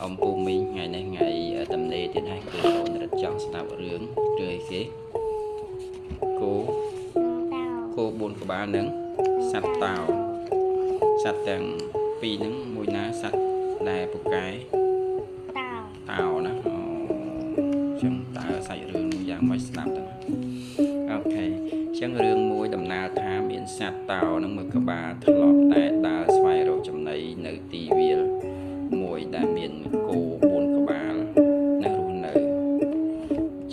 អំពូមីងថ្ងៃនេះថ្ងៃតំណេទៀតហើយគឺអូនរត់ចង់ស្ដាប់រឿងរឿងអីគេគោគោ4ក្បាលនឹងសត្វតោសត្វទាំងពីរហ្នឹងមួយណាសត្វដែលពូកែ តោ តោណាអូចឹងតើសាច់រឿងយ៉ាងម៉េចស្ដាប់ទៅអូខេចឹងរឿងមួយដំណើរថាមានសត្វតោនឹងមួយក្បាលធ្លាប់តែដើរស្វែងរកចំណីនៅទីវាលមួយដែលមានគោ4ក្បាលណារស់នៅ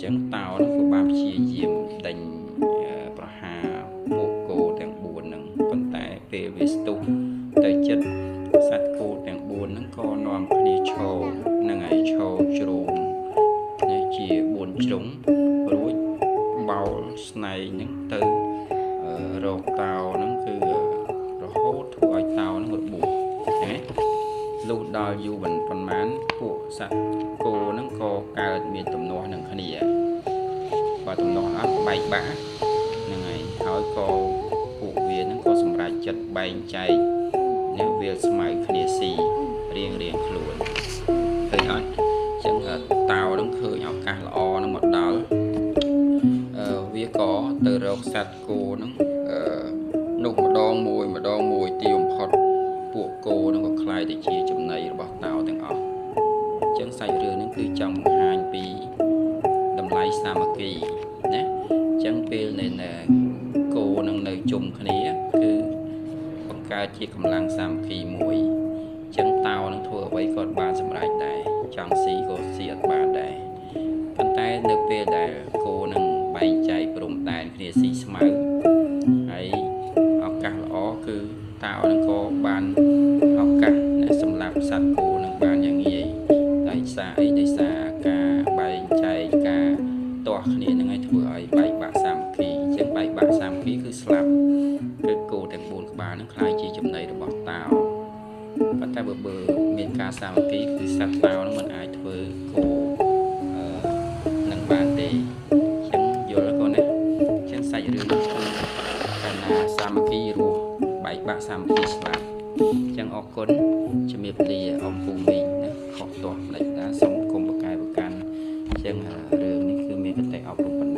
ចឹងតោនោះក៏បានព្យាយាមដេញប្រហារពួកគោទាំង4ហ្នឹងប៉ុន្តែពេលវាស្ទុះទៅចិត្តសត្វគោទាំង4ហ្នឹងក៏នាំគ្នាឈរនឹងឲ្យឈរជ្រោមនេះជា4ជ្រុងរួចបោលស្នែងហ្នឹងទៅរកតោហ្នឹងគឺរហូតធ្វើឲ្យតោហ្នឹងរបួសណាលុះដល់យូរប៉ុន្មានពួកសត្វគោហ្នឹងក៏កើតមានទំនាស់នឹងគ្នាបើទំនាស់អត់បែកបាក់ហ្នឹងហើយហើយក៏ពួកវាហ្នឹងក៏សម្រេចចិត្តបែងចែកនេះវាលស្មៅគ្នាស៊ីរៀងរៀងខ្លួនឃើញអត់អញ្ចឹងតោហ្នឹងឃើញឱកាសល្អហ្នឹងមកដល់វាក៏ទៅរកសត្វគោហ្នឹងនោះម្ដងមួយម្ដងមួយទីបំផុតពួកគោហ្នឹងក៏ក្លាយទៅជាចំណីរបស់តោទាំងអស់អញ្ចឹងសាច់រឿងហ្នឹងគឺចង់បង្ហាញពីតម្លៃសាមគ្គីណាអញ្ចឹងពេលនៅគោនឹងនៅជុំគ្នាគឺបង្កើតជាកម្លាំងសាមគ្គីមួយអញ្ចឹងតោនឹងធ្វើអ្វីក៏បានសម្រេចដែរចង់ស៊ីក៏ស៊ីអត់បានដែរប៉ុន្តែនៅពេលដែលគោនឹងបែងចែកព្រំដែនគ្នាស៊ីស្មៅហើយឱកាសល្អគឺតោនឹងក៏បានឱកាសសម្រាប់សត្វគោនឹងបានយ៉ាងងាយដោយសារអីដោយសារការបែងចែកការទាស់គ្នានឹងឲ្យធ្វើឲ្យបែកបាក់សាមគ្គីអញ្ចឹងបែកបាក់សាមគ្គីគឺស្លាប់គឺគោទាំង4ក្បាលនឹងក្លាយជាចំណីរបស់តោប៉ុន្តែបើមានការសាមគ្គីគឺសត្វតោនឹងមិនអាចធ្វើគោនឹងបានទេអញ្ចឹងយល់កូនណាអញ្ចឹងសាច់រឿងគឺកាលណាសាមគ្គីរស់បែកបាក់សាមគ្គីស្លាប់អញ្ចឹងអរគុណជំរាបលាអំពូមីងណាខុសទាស់ផ្លេចតាសូមគុំបកែប្រកាន់អញ្ចឹងរឿងនេះគឺមានគតិអប់រំប៉ុណ្